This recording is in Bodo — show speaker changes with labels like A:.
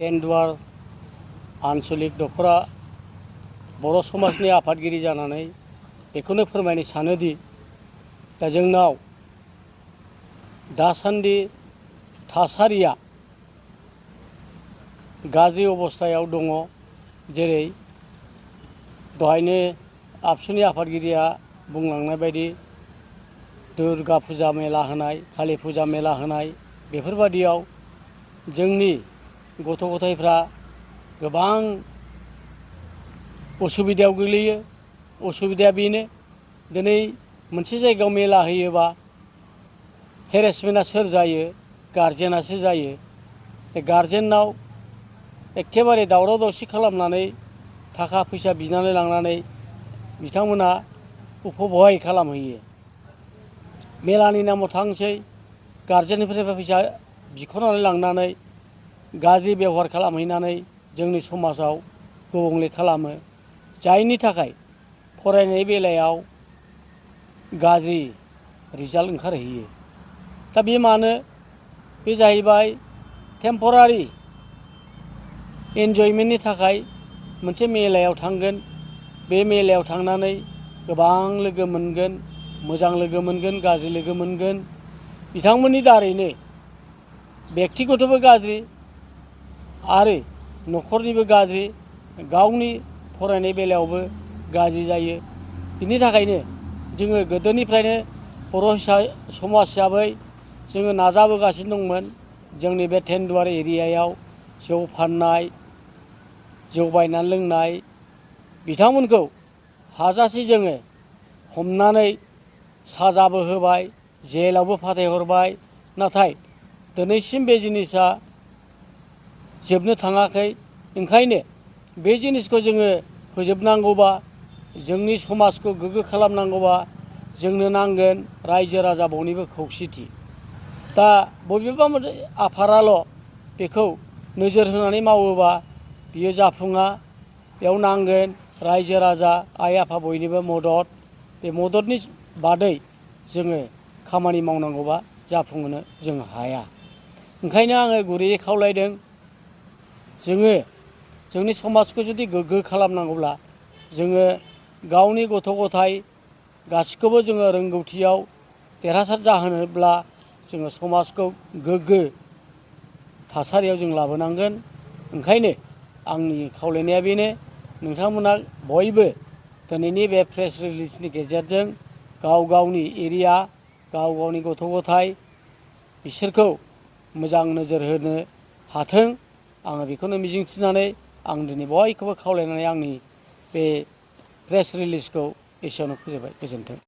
A: टेन्डुवार आन्चलिक दखरा बर' समाजनि आफादगिरि जानानै बेखौनो फोरमायनो सानोदि दा जोंनाव दासान्दि थासारिया गाज्रि अबस्थायाव दङ। जेरै दहायनो आबसुनि आफादगिरिया बुंलांनाय बायदि दुर्गा फुजा मेला होनाय, कालि फुजा मेला होनाय, बेफोरबादियाव जोंनि गथ' गथायफ्रा गोबां उसुबिदायाव गोग्लैयो। उसुबिदाया बेनो, दिनै मोनसे जायगायाव मेला होयोबा हेरेसमेन्टआ सोर जायो? गारजेनासो जायो। गारजेनाव एखेबारे दावराव दावसि खालामनानै थाखा फैसा बिनानै लांनानै बिथांमोना उपभय खालामहैयो। मेलानि नामाव थांसै, गारजेननिफ्राय फैसा बिख'नानै लांनानै गाज्रि बेबहार खालामहैनानै जोंनि समाजाव गुबुंले खालामो। जायनि थाखाय फरायनाय बेलायाव गाज्रि रिजाल्ट ओंखारहैयो। दा बे मानो? बे जाहैबाय टेम्परारि एन्जयमेन्टनि थाखाय मोनसे मेलायाव थांगोन। बे मेलायाव थांनानै गोबां लोगो मोनगोन, मोजां लोगो मोनगोन, गाज्रि लोगो मोनगोन। बिथांमोननि दारैनो बेक्तिगतबो गाज्रि आरो न'खरनिबो गाज्रि, गावनि फरायनाय बेलायावबो गाज्रि जायो। बिनि थाखायनो जोङो गोदोनिफ्रायनो बर' समाज हिसाबै जोङो नाजाबोगासिनो दंमोन। जोंनि बे टेन्डुवार एरियायाव जौ फाननाय, जौ बायनानै लोंनाय, बिथांमोनखौ हाजासे जोङो हमनानै साजाबो होबाय, जेलावबो फाथायहरबाय। नाथाय दिनैसिम बे जिनिसा जोबनो थाङाखै। ओंखायनो बे जिनिसखौ जोङो फोजोबनांगौबा, जोंनि समाजखौ गोग्गो खालामनांगौबा जोंनो नांगोन रायजो राजा बयनिबो खौसेथि। दा बबेबा मोनसे आफादाल' बेखौ नोजोर होनानै मावोबा बियो जाफुङा। बेयाव नांगोन रायजो राजा, आइ आफा बयनिबो मदद। बे मददनि बादै जोङो खामानि मावनांगौबा जाफुंहोनो जों हाया। ओंखायनो आङो गुरैयै खावलायदों, जोङो जोंनि समाजखौ जुदि गोग्गो खालामनांगौब्ला जोङो गावनि गथ' गथाय गासिखौबो जोङो रोंगौथियाव देरहासार जाहोनोब्ला जोङो समाजखौ गोग्गो थासारियाव जों लाबोनांगोन। ओंखायनो आंनि खावलायनाया बेनो, नोंथांमोना बयबो दिनैनि बे प्रेस रिलिजनि गेजेरजों गाव गावनि एरिया, गाव गावनि गथ' गथाय बिसोरखौ मोजां नोजोर होनो हाथों। आङो बेखौनो मिजिंथिनानै आं दिनै बयखौबो खावलायनानै आंनि बे प्रेस रिलिजखौ एसेयावनो फोजोबबाय। गोजोन्थों।